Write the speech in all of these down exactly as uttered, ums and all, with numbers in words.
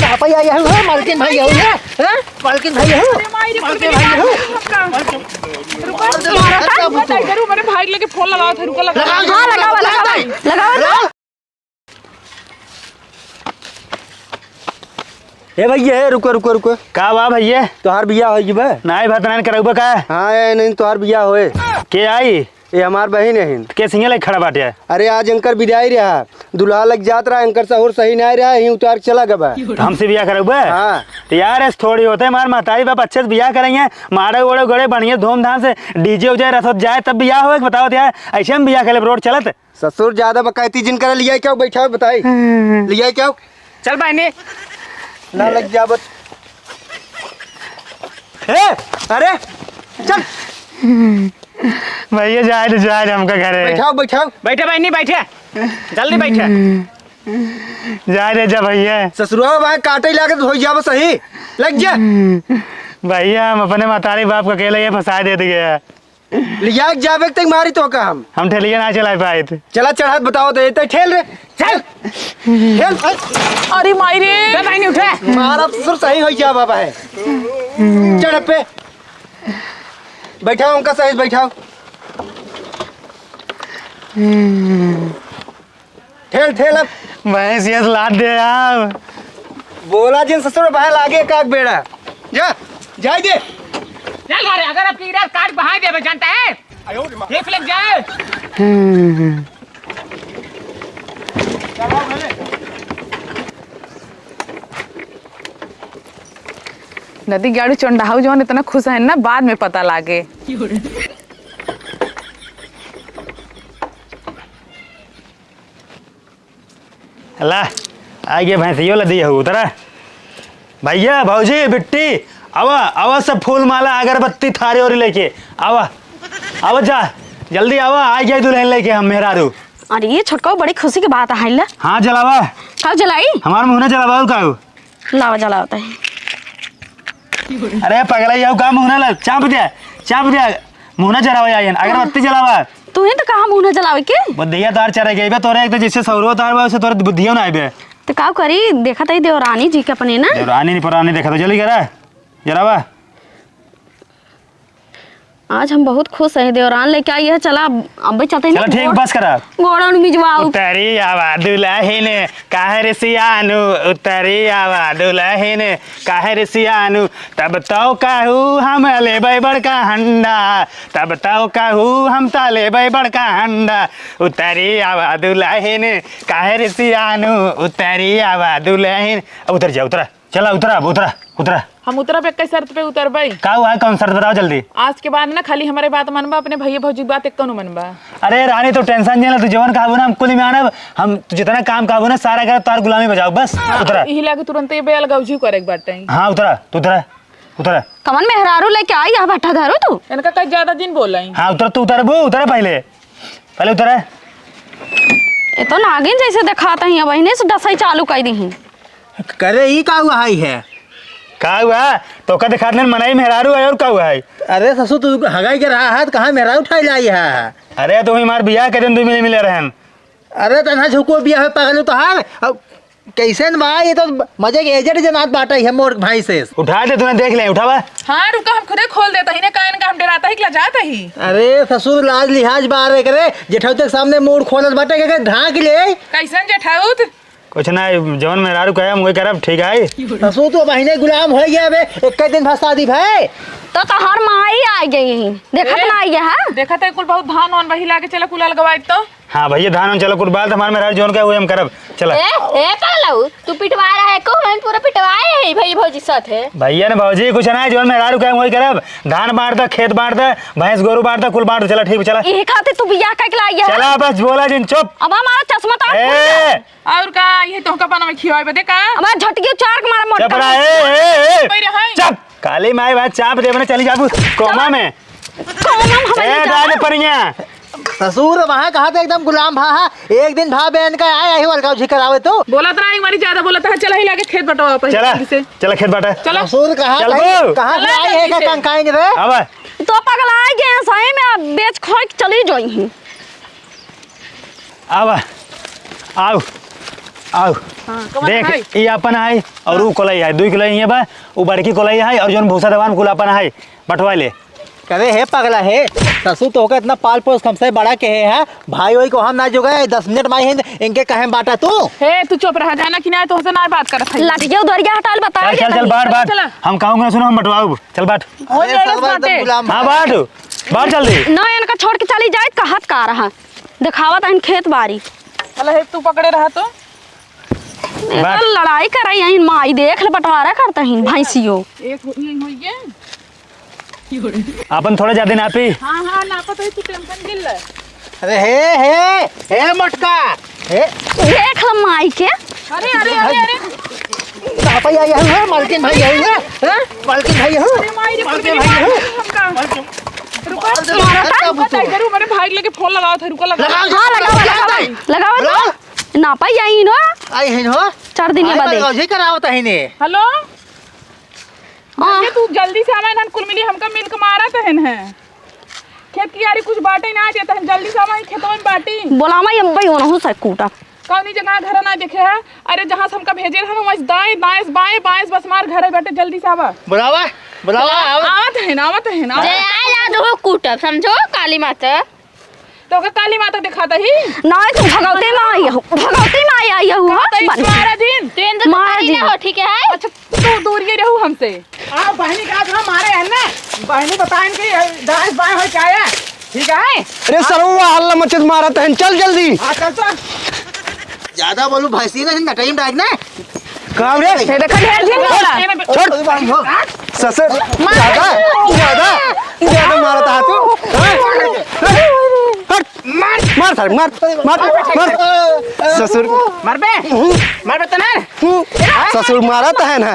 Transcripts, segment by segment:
पापा, या, या, हो, मालकिन भाई, हो, या, हाँ? मालकिन भाई, हो। अरे माई रे, मालकिन भाई, हो। रुको, रुको, रुको, रुको, मेरे भाई लगे फोन लगावा था, रुको, लगा। हाँ, लगावा, लगावा, लगावा। ए भैया, ए, रुको, रुको, रुको। का बा भैया? तोहार बियाह होइ गइबा? नाहीं, भतनान करउबा का? हाँ, ए, नहीं, तोहार बियाह होए। के आई? ए हमार बहिन है हिन। के सिंगे लइके खड़ा बाटे? अरे, आज एनकर बिदाई रहा, दुल्हा लग जात रहा, एनकर सहूर सही नाहीं रहा, ही उतार के चला गबा। तो हमसे बियाह करउबा? हाँ। तो यार, ऐसे थोड़ी होते, हमार महतारी बाप अच्छे से बियाह करइहैं, मारे ओड़े गड़े बढ़िया धूमधाम से, DJ उजे रसोत जाए, तब बियाह होए, बताओ तो यार, ऐसे हम बियाह कर ले, रोड चलत। ससुर ज्यादा बकायती जिन करे, लिया क्या बैठा है बताई। हम्म। लिया क्या? चल बहिनी। ना लग जा बस। ए, अरे, चल। भैया जाए तो जाए हमका घरे। बैठाओ, बैठाओ। बैठे बहिनी, बैठे। जल्दी बैठे। जाए दे जा भैया। ससुरवा वहाँ काटे लागे तो होइ जाबो सही। लग जा। भैया हम अपने महतारी बाप को अकेले ये फंसा दे दिए। लिया के जाबे तक मारी तो का हम। हम ठेलिया ना चलाए पाइत। चला चढ़ा बताओ तो, ये तो ठेल रे। चल। ठेल। अरे माई रे। बे माई नहीं उठे। मारा ससुर सही होइ जा बाबा है। चढ़ पे। बैठाओ उनका सही बैठाओ। ठेल, ठेल अब। भैंस यस लाद दे यार। बोला जिन ससुर बहाय लागे काक बेड़ा। जा, जाए दे। चल घरे, अगर अब की इधर काट बहाय देबे जानता है? देख लग जाए। नदी गाड़ू चंडाऊ जवन इतना खुश है ना, बाद में पता लागे। ला, आइ गए भैंसियो लदी है, उतरा। भैया, भौजी, बिट्टी, आवा, आवा सब फूल माला, अगरबत्ती, थारी ओरी लेके, आवा, आवा जा, जल्दी आवा, आइ गए दुल्हन लेके हम मेहरारू। अरे, ये छोटका बड़ी खुशी की बात है ला। हाँ, जलावा। कब जलाई? हमार मुँह ना जलावा, और का हो? लावा जलावत है। अरे पगला, ये का मुँह ना ला, चाप दे, चाप दे, मुँह ना जलावा, आयन, अगरबत्ती जलावा। तू ही तो कहा मुँह ना जलावे के? बुद्धिया तार चढ़ गई बे तोरे, एक तो जिससे सौरव तार बा, उससे तोरे बुद्धियो ना आइबे। तो का करी, देखत ही देवरानी जी के अपने ना। देवरानी नहीं परानी देखत हो, जल्दी करा, जलावा। आज हम बहुत खुश है, देवरान लेके आई है, चला अबे चलते हैं चला ना, ठीक, गोड़-, बस करा। गोड़न मिजवाऊ। उतरी आवा दुलहिन, काहे रे सियानू, उतरी आवा दुलहिन, काहे रे सियानू, तब तो कहू हम लेबै बड़का हंडा, तब तो कहू हम त लेबै बड़का हंडा, उतरी आवा दुलहिन, काहे रे सियानू, उतरी आवा दुलहिन। अब उतर जा, उतरा। चला, उतरा, अब उतरा, उतरा। हम उतरब, एक शर्त पे उतरबे। का हुआ है, कौन शर्त बताओ जल्दी। आज के बाद ना खाली हमरे बात मनबा, अपने भैया भौजी के बात एक कौनो मनबा। अरे रानी, तू tension नहीं ले, तू जवन कहबू ना, हम कुली में आनब, हम तू जितना काम कहबू ना, सारा करब, तार गुलामी बजाओ, बस, हाँ, उतरा। यही लागे तुरंत ये बेल गौजी करे के बाटे। हाँ, उतरा, तू उतरा, उतरा। कवन मेहरारू लेके आई, यहाँ बैठा धरू तू? इनका कहीं ज्यादा दिन बोला ही। हाँ, उतरा, तू उतरबू, उतरा पहले। पहले उतरा। ये तो नागिन जैसे देखात ही, अब इन्हें से डसाई चालू कर दी ही। करे, ई का हुआ है, है? का हुआ? तोका देखात नहीं मनई मेहरारू है, और का हुआ है? अरे ससुर, तू हगाई के रहा है, तो कहाँ मेहरारू उठाई लाई है? अरे, तू ही हमार बियाह के दिन दू मिले मिले रहन। अरे, तना झुको बियाह है, पागल हो तो हाल। अब कैसे न बा, ये तो मजे के agent जनात बाटा है, मोर भाई से। उठा दे, तूने देख ले, उठावा। हाँ, रुका, हम खुदे खोल देता ही ने, काहे इनका हम डराता ही, कि लजाता ही। अरे ससुर, लाज लिहाज बारे करे, जेठाउत के सामने मुंह खोलत बाटे, के, के ढांक ले। कैसन जेठाउत? कुछ ना, जवन मेहरारू कहे हम वही करब, ठीक है? ससुर, तू महीने गुलाम हो गया बे, एक दिन भर शादी भय। तो तोहर माई आ गई है, देखत ए, ना आई है, हाँ? देखत है, कुल बहुत धान वान बही लागे, चला कुल अलगवाई तो। हाँ भैया, धान वान चला कुल बाल, तो हमार मेहरारू जवन कहे वही हम करब, चला। ए, ए, का लऊ? तू पिटवा रहा है, को हम पूरा पिटवाए है भाई भौजी साथ है। भैया ने भौजी कुछ ना है, जवन मेहरारू कहे वही करब, धान बांट द, खेत बांट द, भैंस गोरू बांट द, कुल बांट द, चला ठीक बा, चला। यही खातिर तू बियाह करके लाई है। चला बस, बोला जिन, चुप। अब हमारा चश्मा तो आप ए! और का, ये तोहका पाना में खियावे बदे का? हमार झटकी उचार के मारा मोटका चुप रहा, में। ए, ए, ए, ए। कोई रहे? चुप। काली माई बात चाप देवे ना, चली जाबू कोमा में। कोमा में हमारे ए, जाना। दान परिया। ससुर, वहाँ कहा था एकदम गुलाम भा, हाँ। एक दिन भा बहन का आए, यही वाला का झिकर आवे तो। बोला तो नहीं, हमारी ज्यादा बोला था, चला ही लागे खेत बटवा पे, चला, जल्दी से। चला खेत बटा। चला। ससुर, कहाँ चल कहीं, बो। कहाँ चला से आई है जल्दी का से। कंकाइन रे? आवा। तो पगला गए सही में, अब बेच खोई के चली जाई ही। आवा, आओ। आओ। हाँ, कौन देख, है? ई अपन है और ऊ कोलई है, दुई कोलई इहे बा, ऊ बड़की कोलई है और जौन भूसा दबान कुल अपन है, बंटवा ले। करे हे पगला हे, ससुर तोहका इतना पाल पोस के हमसे बड़ा केहे है, भाई ओई को हम ना जोगे, दस मिनट माई हैं, इनके कहे बाटा तू। हे, तू चुप रहा, जाना कि ना, तोहसे ना बात करत है। लाठी के उधरिया हटाल बता चल, चल, चल, बांट, बांट। चला। हम कहूँगा सुनो, हम बंटवाउब। चल बांट। हो अरे जाएगा सरवा एकदम बाटे। गुलाम हाँ, है। बांट, बांट जल्दी। ना, इनका छोड़ के चली जाए, कहत का रहा, दिखावत हन खेत बारी। अला हे, तू पकड़े रहा तो। बांट। इतना लड़ाई करे यहीं माई, देख ले, बंटवारा करता ही भैंसियो। एक हो, यही होइए। अपन थोड़ा ज्यादा नापी। हाँ, हाँ, नापत है, तू टेंशन जिन ले। अरे हे, हे, हे मोटका, हे। देख ल माई के। अरे, अरे, अरे, अरे। पापा, या, या, या, मालकिन भाई, या, या, हाँ? मालकिन भाई, या। अरे माई रे, मालकिन भाई, या। हमका। रुको, मालकिन मारा भाई, था। रुको, टाइगर, मैंने भाई लेके फोन लगावा था, रुको, लगा। लगाओ, हाँ, लगावा, लगाओ, लगावा, लगावा। लगावा तो। ना पाई आई नो। आई है नो। चार दिन आई बाद। बताओ, ये करावत है ने। हेलो। हाँ। भैया, तू जल्दी से आवा, इन्हन कुल मिली हमका मिल के मारत हन है। खेत कियारी कुछ बाटे ना देत हन, जल्दी से आवा, खेतवा में बाटी। बोलावा ये भाई, ओनहु से कूटा। कौनी जगह घर ना देखे है? अरे, जहाँ से हमका भेजे रहन, वहाँ से दाएं, दाएं से बाएं, बाएं से बस मार घर है बाटे, जल्दी से आवा। बुलावा, बुलावा, आवा। आवत है ना, आवत है ना। जे आए ला दो कूटब, समझो, काली माता। तो ओके काली माता दिखाता ही। नहीं, तू भगवती माई हो, भगवती माई आई हो। का तई बन- मारा दिन? तो इनसे मारा तुम्हारी दिन। ना हो, ठीक है? अच्छा, तू दूर ये रहू हमसे। आ, बहनी का आज हम मारे हैं ना, बहनी बताएं कि दाएं बाएं हो क्या है, ठीक है? अरे सरवा हल्ला मचत मारत हैं, चल जल्दी। हाँ, चल, चल। ज्यादा बोलू भैंसी ना, नटई में डाल ना। का रे? ये देखा, ढेर झिन बोला। छोड़। ससुर, मार। ज्यादा, ज्यादा, ज्यादा मारत हा तू। हाँ? हट। मार। मार सारे, मार, मार, मार। ससुर। मरबे? मरबे तो ना? ससुर मारत है ना।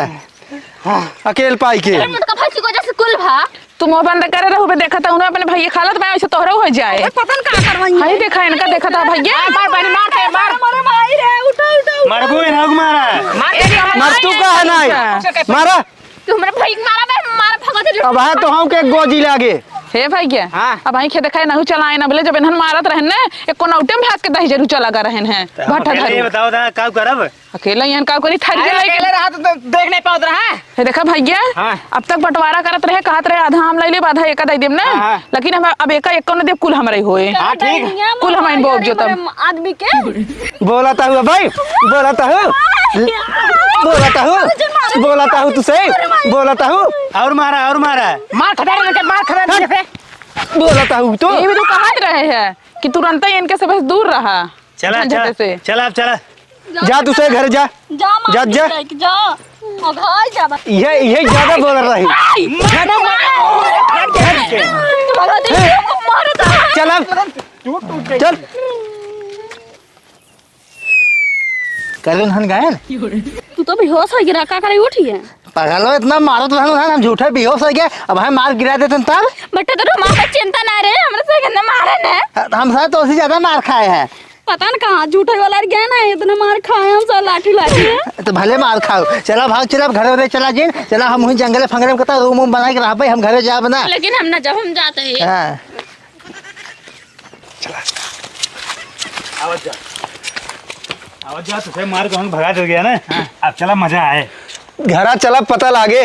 अकेल पाई के। अरे, मोटका भैंसी को जैसे कुल भा। तू मुंह बंद करे रहू बे, देखत हूँ ना, अपने भैया खालत में ऐसे तोहरो हो जाए। अरे, पता न का करवाई है। हाय, देखा, इनका देखत है भैया। मार, मार, बहनी, मार, मार, मार। मारे भाई रे, उठा, उठा, उठा। मरबू इन्हें मारा। मार, एक मार, तू का है नहीं? अच्छा। मारा। तू हमरे भाई के मारा बे, मारा भगत है। अब है तो हम के गोजी लागे। हे भैया, हाँ। अब आई खे देखाए नहु चलाए ना बोले, जब इन्हन मारत रहन ना, एक कोना उठे में भाग के दही जरूर चला गा रहन है। तो हम भट्ठा अकेले धरू। ये बताओ ना, का करब? अकेला यहाँ का करी, ठहर के अरे, लेके। अकेले रहा तो, तो देख नहीं पावत रहा। हे देखा भैया, हाँ। अब तक बंटवारा करत रहे, कहत रहे आधा हम ले लेब, आधा एका दे देब ना। हाँ, हाँ। लेकिन हम अब एका एको न देब, कुल हमरे होए। हाँ, ठीक। कुल हम बोब जो तब। आदमी के। बोला ता हूँ भाई, बोला ता हूँ। बोला ता हूँ। बोला ता हूँ तुसे। बोला ता हूँ। और मारा, और मारा। मार खदार इनके, मार खदार इनके। बोला ता हूँ तो। ये भी तो कहत रहे हैं कि तुरंत ही इनके से बस दूर रहा। चला, झंझट चला, से। चला, अब चला। जा दूसरे घर जा। जा, मार जा, जा। के लेके जा। अघाई जा बस। ये, ये ज्यादा बोल रही। आई। हट। मार, मार, मार, मार, मार। चल अब। चल। कर दो हन गायन। तू तो बेहोश हो गिरा, का करे उठी है? पगलो इतना मारो तो हम, हम झूठे बेहोश हो गए। अब हम मार गिरा देते तब। बट्टे तो हमारे चिंता ना रे, हमरे से कहने मारे ने। हम साथ तो उसी ज्यादा मार खाए हैं। पता न कहाँ झूठे वाला गया ना, इतना मार खाए हम सब लाठी लाठी है। तो भले मार खाओ, चला भाग, चला अब घरे उरे चला जिन, चला हम वहीं जंगले फंगले में कता रूम वूम बना के रहबे, हम घरे जाब ना। लेकिन हम ना जब हम जाते हैं। हाँ। चला। आवत जा। आवत जा, तुझे मार के हम भगा दे गया ना। हाँ। अब चला मजा आए। घरा चला पता लागे।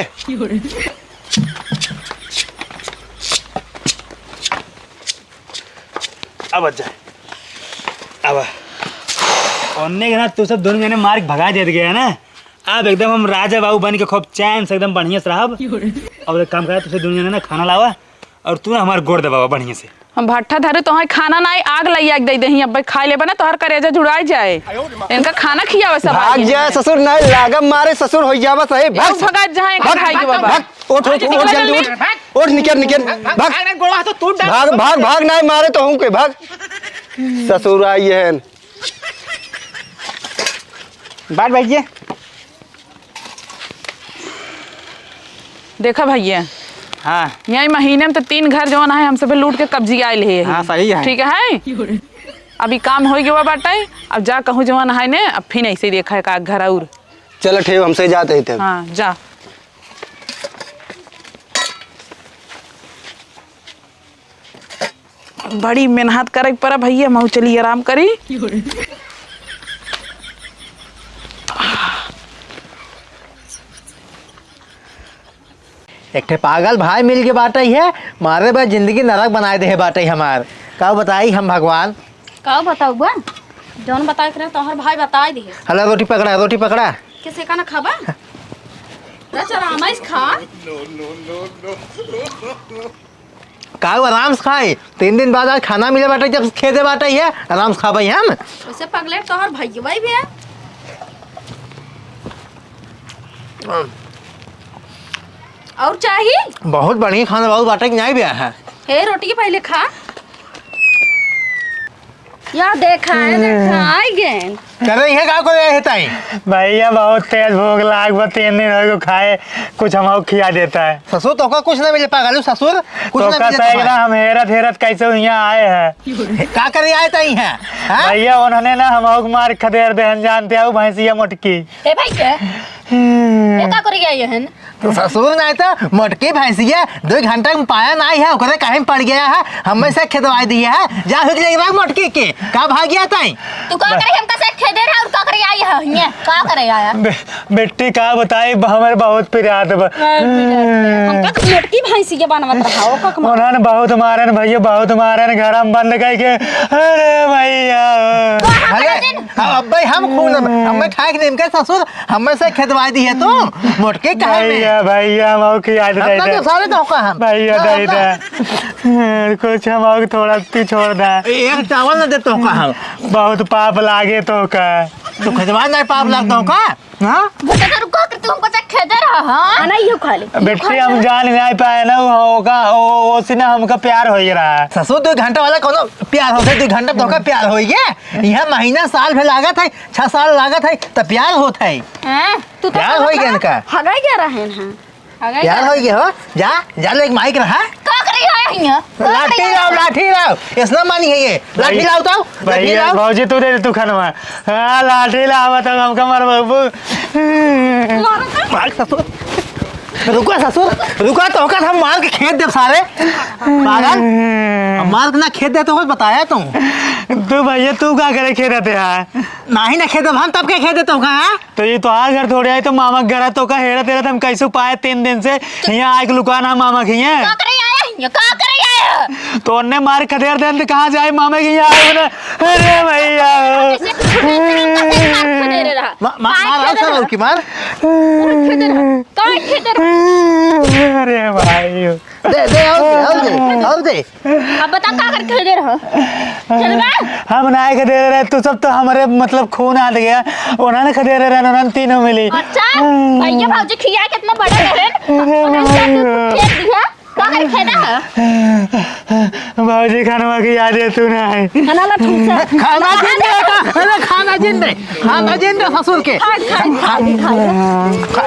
अब अच्छा, अब ओन्ने के ना तू सब दोनों जने मार के भगा देत गया ना। अब एकदम हम राजा बाबू बन के खूब चैन से एकदम बढ़िया से रहब। अब एक काम करा, तुझे दोनों जने ना खाना लावा और तू ना हमार गोड़ दबावा बढ़िया से। हम भट्ठा धरे तोहे खाना नाई, आग लइया के दे देही, अब खाई लेबे ना तोहर करेजा जुड़ाई जाए। इनका खाना खियावे सब भाग आदमी जाए के। ससुर, नाई लागब मारे ससुर, होई जावा सही। भाग। भगा जहाँ एक भाग, खाई के बाबा। भाग। उठ, उठ, उठ, जल्दी उठ। उठ, निकर, निकर। भाग। भाग, भाग, भाग, ना मारे तो हूँ के, भाग। ससुर आई है। बैठ, बैठ जे। देखा भैया। हाँ। यही महीने में तो तीन घर जौन है, हमसे भी लूट के कब्जी आइल है। हाँ, सही है। ठीक है? अभी काम हो गया बाटे, अब जा कहूँ जौन है ने, अब फिर ऐसे ही देखा है का घर और। चलो, ठीक, हमसे जाते हैं तब। हाँ, जा। बड़ी मेहनत करे के पड़ा भैया, महू चली आराम करी। एक ठे पागल भाई मिल के बाटइ है, मारे बा जिंदगी नरक बनाए देहे बाटइ हमार। का बताई हम भगवान? का बताऊ बा? जौन बताए के रहे तोहर भाई बताए दिहे। हला रोटी पकड़ा, रोटी पकड़ा। किसे का ना खाबा? रे चल आराम से खा। का आराम से खाई? तीन दिन बाद आज खाना मिले बाटइ, जब खेदे बाटइ है, आराम से खाबइ हम। वैसे पगलेट तोहर भइया भी है। और चाही? बहुत बढ़िया खाना, बहुत बाटे कि नाहीं बिया है। हे, रोटी के पहिले खा। या देखा, ए देखा, आई गेन। करे इहे का करे है ताई? भइया, बहुत तेज भूख लाग बा, तीन दिन होइ गो खाए, कुछ हमहू खिया देता है। ससुर, तोका कुछ ना मिले, पागलू ससुर, कुछ ना तोका मिले सही तोका। ना, हम हेरत हेरत कैसे हियाँ आए हैं। का करे आए ताई हैं? हाँ? भइया, उन्होंने ना हमहू के मार खदेर देहन, जानते हो, भैंसिया मोटकी। ए भाई के? हम्म। ए का करी आई हन? तो ससुर नाहीं तो मोटकी भैंसिया दो घंटा में पाया नाहीं है, ओकरे कहीं पड़ गया है, हमें से खेदवाई दिया है, जा हुक ले रख मोटकी के, का भाग गया ताई? तू का करे हमका से खेदे रहा और का करे आई है हियाँ? का करे आया? बे-, बेटी का बताई, ब-, हमरे बहुत पिरात बा। हमका तो मोटकी भैंसिया बनवत रहा, ओ का कमाल। उन्होंने बहुत मारन भइया, बहुत मारन, घर में बंद करके, अरे भइया। तो हम अरे, बता देन। हाँ, अब भाई हम खून, हमें खाए के नहीं, इनके ससुर हमें से खेदवाई दी है तू, मोटकी काहे में? भइया, भइया, हम और खिया दे हम ना दे। दे सारे तो का हम। भइया, हाँ, दे हम दे। ना। कुछ हम और थोड़ा ती छोड़ दे। एक चावल ना दे तो का हम। बहुत पाप लागे तो का। तू खेदवा नहीं पाप लाग तो का? हाँ? बेटा, तो रुको, तू हमको चेक खेदे रहा, हाँ? हाँ, ना, इहो खा ले। बेटी, हम जान नहीं पाए ना, वो, वो का, वो, वो सी ना हमका प्यार हो ही रहा है। ससुर, दो घंटा वाला कोनो प्यार होता है, दो घंटा तो का प्यार हो गया? यह महीना साल भर लागत है, छह साल लागत है, त प्यार होत है। हैं? तू तो प्यार होई गया इनका। हगाई गया रहेन, हाँ। हगाई प्यार गया। होई गया हो? जा, जा ले एक माइक रहा। का करी है हियाँ? का लाठी करी है? लाओ, लाठी लाओ। ऐसना मानी है ये। लाठी भाई, लाओ तो। लाठी भइया, लाओ। भौजी, तू दे दे तू खनवा। हाँ, लाठी लाओ, तब हमका मार बाबू। मारो तो। मार ससुर। रुका ससुर, रुका तो ओकर हम मार के खेद देब सारे। पागल। हम मार के ना खेद दे तो कुछ बताया तू। तू भइया, तू का करे खेदत है? नाही ना खेदब हम, तब के खेदे तो का, हाँ? तो ये तोहार घर थोड़े आई, तो मामा के घर है, तो का हेरत हेरत हम कैसे पाए तीन दिन से यहाँ आके लुकाना मामा के यहाँ। का करे आया है? का करे आया है? तो उनने मार खदेर देन तो कहाँ जाए मामा के यहाँ आए ना? अरे भइया। कैसे, कैसे, कैसे मार खदेरे रहा? मा-, मा-, मार आओ सर, और की मार। मार खदेरे रहा। का खदेरे रहा? अरे भाई। दे, दे, और दे, और दे, और दे। अब बता, का करके दे रहा? चल बा। हम नाय के दे रहे, तू सब तो हमरे, मतलब, खून आ गया। उन्होंने खदेरे रहे, उन्होंने तीनों मिली। अच्छा, भइया भौजी खिया कितना बड़ा करे। अरे उन्होंने भाई। तू खेत दिया, का करके खेदा है? भौजी, खानवा की याद है तू ना है। खाना ला ठूसा। खाना जिन दे का, अरे खाना जिन दे, खाना जिन दे ससुर के। खा, खा, खा, खा। खा,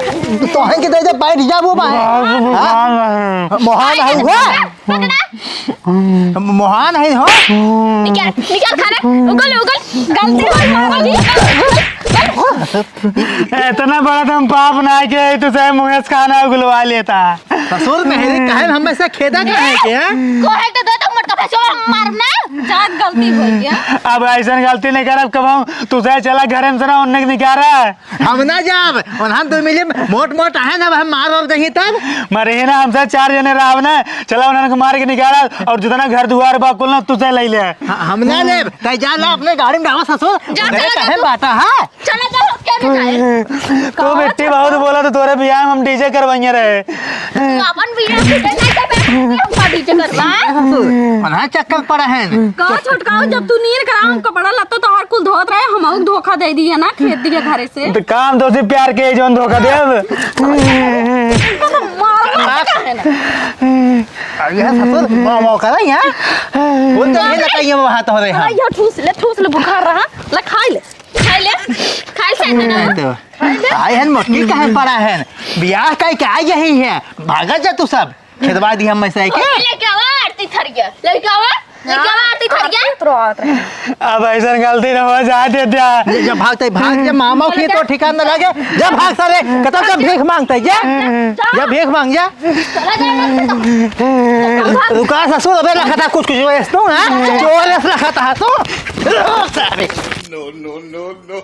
तो है कि दे दे, बैठ जा वो बाहर। बाबू, हाँ? बाबू। मोहन है वो। पकड़ा। मोहन है हो। निकाल, निकाल खाना। उगल, उगल। गलती हो गई, उगल। इतना बड़ा तो हम पाप ना किया, तू चाहे मुँह से खाना उगलवा लेता। ससुर मेहरी काहे हमेशा खेदा काहे के, हाँ? कोहे तो दो तो मटका फंसो मारना। जात गलती हो गया। अब ऐसा गलती नहीं करब कबहूँ। तू चाहे चला घर में से ना, उन्हें निकाल रहा है। हम ना जाब, उन्हन दो मिली मोट मोट आहे ना, हम मार और देही तब। मरे ही ना, हमसे चार जने रहब ना, चला उन्हन के मार के निकाला, और जितना घर दुआर बा कुल ना तुझे ले ले। ह-, हम ना लेब, तै जा ला अपने गाड़ी में डावा ससुर, जा, उधरे चला, काहे जा तू। बाटा, हाँ? चला जा, क्या ना जाए? तू बेटी बहुत बोला तो तोरे बियाह में हम डीजे करवाइए रहे। तू अपन बियाह के डीजे करवा। ससुर, उन्हन चक्कर पड़ा है। का छोटका, जब तू नीर करा, हम कपड़ा लत्ता तो हर कुल धोत रहे, हम धोखा दे दिया ना, खेद दिया घरे से। तो काम तो सिर्फ प्यार के ही जौन धोखा देब। मार, मार, मार। अब यह ससुर, माँ, माँ करे यहाँ। बोल तो ये लगाइए, वहाँ तो हो रहे हैं। हाँ, ये ठूस ले, ठूस ले, बुखार रहा, ले खाई ले, खाई ले, खाई ले, खाई ले। आए हन मोटकी काहे पड़ा है? बियाह का क्या यही है? भागा जा तू सब। खेदवा दी हम में से के? लइका आवा, आरती थरिया। लइका आवा, लइका आवा, आरती थरिया। आरती उतरवावत रहे। अब ऐसन गलती न हो जाए दे द्या। ले, जब भागते, भाग जा, मामा के तो ठिकान न लगे। जब भाग सारे, कतब जब भीख मांगते, जा। जा। जा भीख मांग, जा। चला जा, जा, जा। रुका ससुर, अबे रखा था कुछ, कुछ, ऐस तो, हाँ? चोर ऐस रखा था तो। सारे। No, no, no, no।